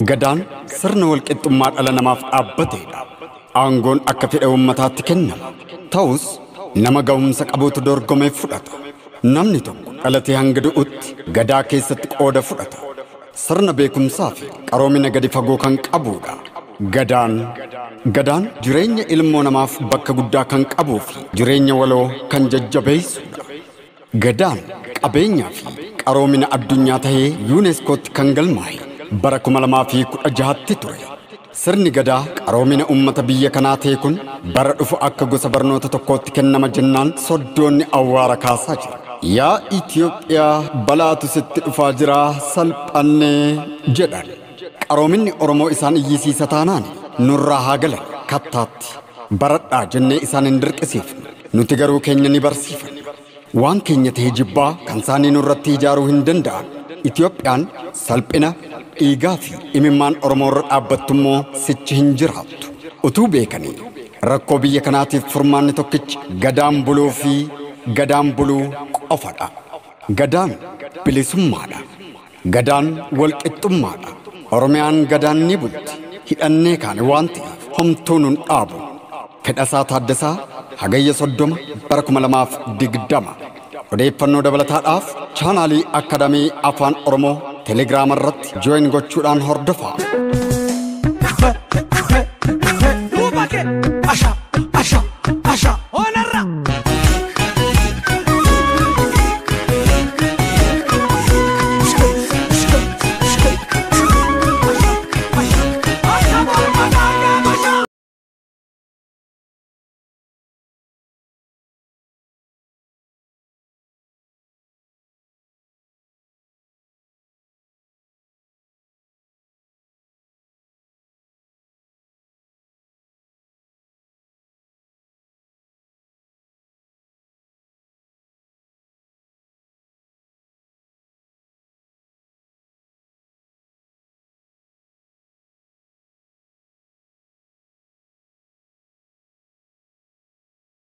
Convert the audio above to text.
Gadaan sirna walqixxummaa dhala namaaf dhaabbateedha. Aangoon akka fedha uummataatti kennama. Ta'us nama ga'umsa qabuutu dorgomee fudhata. Namni tokko dhalatee hanga du'utti gadaa keessatti qooda fudhata. Sirna beekumsaa fi qaroomina gadi fagoo kan qabudha. Gadaan jireenya ilmoo namaaf bakka guddaa kan qabuu fi jireenya waloo kan jajjabeessudha. Gadaan qabeenyaa fi qaroomina addunyaa tahee yuuneeskootti kan galmaa'e bara 2016tti ture. Sirni gadaa qaroomina uummata biyya kanaa ta'e kun bara dhufu akka gosa barnoota tokkootti kennama jennaan soddoonni awwaara kaasaa jira. Yaa Itoophiyaa, balaatu sitti dhufaa jira, salphannee jedhan. Qaroominni Oromoo isaan iyyisiisa taanaan nurraa haa galan kattaatti. Baradhaa jennee isaan hin dirqisiifne. Nuti garuu keenya ni barsiifanna. Waan keenya ta'e jibbaa kan isaanii nurratti ijaaruu hin danda'an. Itoophiyaan salphina dhiigaa fi imimmaan Oromoo irra dhaabbattummoo sichi hin jiraattu. Utuu beekanii rakkoo biyya kanaatiif furmaanni tokkichi gadaan buluu fi gadaan buluu qofadha. Gadaan bilisummaadha. Gadaan walqixxummaadha. Oromiyaan gadaan ni bulti. Hidhannee kaane waan ta'eef homtuu nun dhaabu. Fedhasaa Taaddasaa, Hagayya 30 bara 2020. Odeeffannoo dabalataadhaaf chaanaalii Akkaadaamii Afaan Oromoo Telegiraama irratti join gochuudhaan hordofaa.